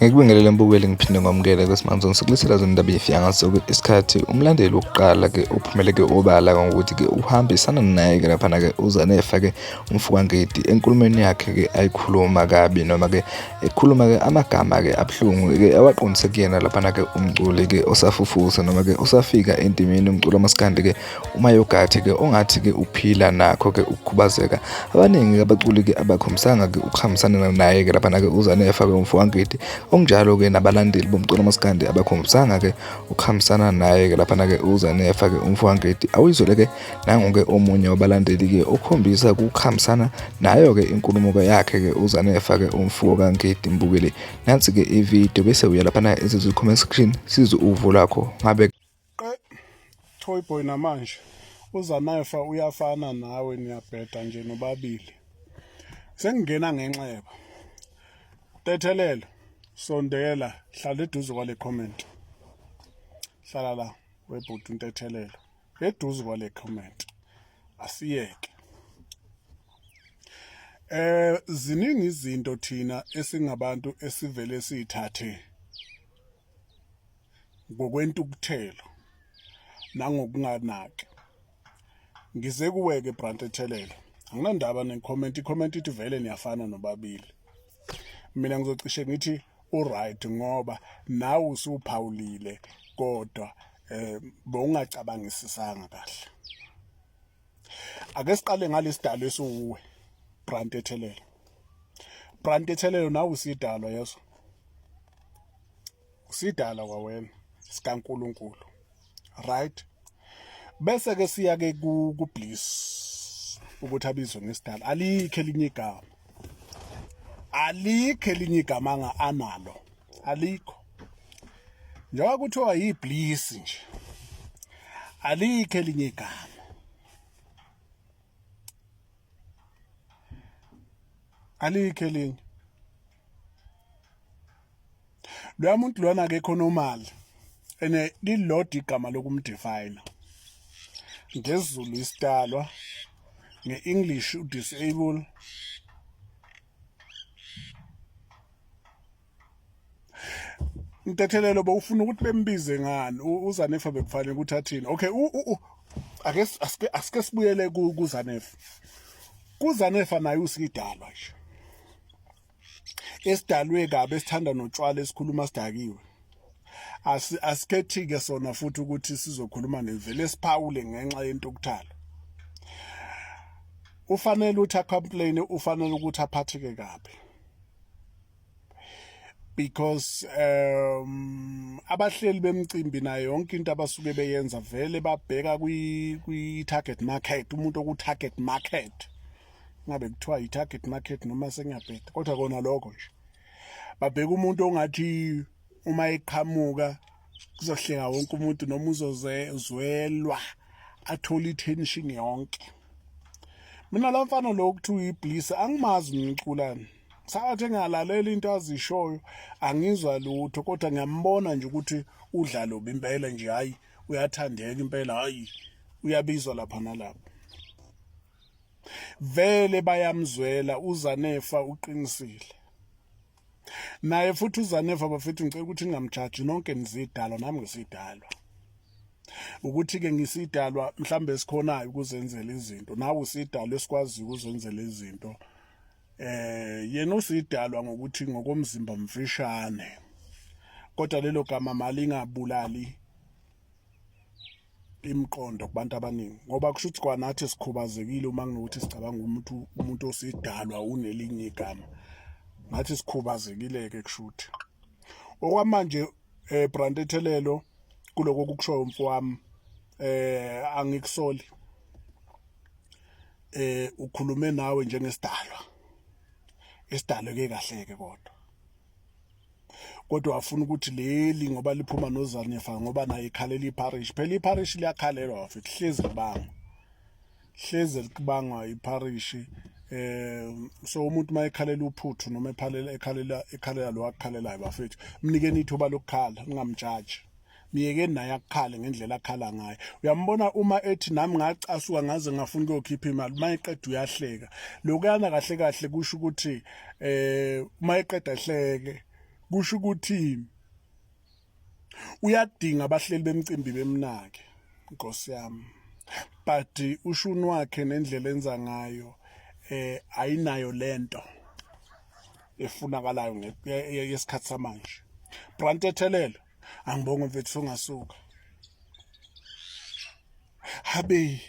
Ngikubingelele mbukeli ngiphinde ngamukele kweSimanzoni sikulethela zona indaba efika ngaso isikhathi umlandeli wokuqala ke uphumele ke obala ngokuthi ke uhambisana naye ke laphana ke uZanefa ke umfukangidi enkulumweni yakhe ke ayikhuluma kabi noma ke ekhuluma ke amagama ke abuhlungu ke awaqondise kuyena laphana ke umculi ke osafufusa noma ke osafika endimeni umculo wamaskandi ke uMayogathi ke ongathi ke uphila nakho ke ukukhubazeka. Abaningi ke abaculi ke abakhombisanga ke ukuhambisana naye ke laphana ke uZanefa ke umfowangidi okunjalo ke nabalandeli bomculo wamaskandi abakhombisanga ke ukuhambisana naye ke laphana ke uZanefa ke umfowangidi. Awuyizwele ke nangu ke omunye wabalandeli ke okhombisa ukuhambisana nayo ke inkulumo ke yakhe ke uZanefa ke umfuko kaNgidi mbukeli. Nansi ke ivideo bese uya laphana ezizwe comment section sizwe uvo lwakho ngabe. Qe Toy boy namanje uZanefa uyafana nawe niyabheda nje nobabili. Sengingena ngenxeba. Tethelelo sondela hlala eduze kwale comment. Hlala la webhuti untethelelo eduze kwale comment. Asiyeke. Ziningi izinto thina esingabantu esivele sithathe ngokwentukuthelo nangokunganaki. Ngize kuwe-ke Brantethelelo, anginandaba ne-comment, i-comment ithi vele niyafana nobabili. Mina ngizocishe ngithi u-right ngoba nawe usuphawulile kodwa bowungacabangisisanga kahle. Ake siqale ngalesidalo esiwuwe Brantethelelo. Brantethelelo nawe usidalwa yeso. Usidalwa kwawena sikaNkuluNkulu. Right? Bese ke siya ke ku Bliss ukuthi abizwe ngesidalwa. Alikho elinye igama. Alikho elinye igama anga analo. Alikho. Njengoba kuthiwa yiBliss nje. Alikho elinye igama. Alikho elinye. Loya muntu lona akekho normal ene lilodwa igama lokumdefine ngesiZulu isidalwa nge-English udisable Ntethelelo bowufuna ukuthi bembize ngani uZanefa bekufanele ukuthi athini okay ake asike sibuyele kuZanefa kuZanefa naye usikidalwa nje esidalwe kabi esithanda notshwala esikhuluma sidakiwe asikhethi-ke sona futhi ukuthi sizokhuluma nevele siphawule ngenxa yentukuthalo ufanele ukuthi acomplain ufanele ukuthi aphatheke kabi because abahleli bemcimbi nayo yonke into abasuke beyenza vele babheka kwi target market umuntu oku target market ngabe kuthiwa i target market noma sengiyabheda kodwa kona lokho nje babheka umuntu ongathi uma eqhamuka kuzohleka wonke umuntu noma uzozwelwa athole i-tension yonke. Mina la mfana lo kuthiwa uyibliss angimazi umculani sathi ngalalela into azishoyo angizwa lutho kodwa ngiyambona nje ukuthi udla lobi impela nje hayi uyathandeka impela hayi uyabizwa lapha nalapha vele bayamzwela uZanefa uqinisile naye futhi uZanefa bafethu ngicela ukuthi ningamjaji nonke nizidalwa nami ngisidalwa ukuthi-ke ngisidalwa mhlawumbe esikhonayo ukuzenzela izinto nawe usidalwa esikwaziyo ukuzenzela izinto yena usidalwa ngokuthi ngokomzimba mfishane kodwa lelo gama malingabulali imiqondo kubantu abaningi ngoba kusho ukuthi kwanathi sikhubazekile uma kunokuthi sicabanga umuntu osidalwa unelinye igama ngathi sikhubazekile-ke kusho ukuthi okwamanje Brantethelelo kuloko okukushoyo mfowami angikusoli ukhulume nawe njengesidalwa esidaleke kahle ke kodwa wafuna ukuthi leli ngoba liphuma noZanefa ngoba naye ikhalela iparish phela iparish liyakhalelwa bafethu hlezi libangwa hlezi likubangwa iparish So umuntu mayekhalela uphuthu noma ephalela ekhalela ekhalela lo akukhalelayo, bafethu, mnikeni ithuba lokukhala, ningamjaji. Miyekeni naye akukhale ngendlela akhala ngayo. Uyambona uma ethi nami ngacasuka ngaze ngafuna ukuyokhipha imali, uma eqeda uyahleka. Lokuyana kahle kahle kusho ukuthi uma eqeda ehleke, kusho ukuthi uyadinga abahleli bemcimbi bemnake, Nkosi yami. But ushuni wakhe nendlela enza ngayo ayinayo lento efunakalayo yesikhathi samanje. Brantethelelo, angibonge mfethu, songasuka habe.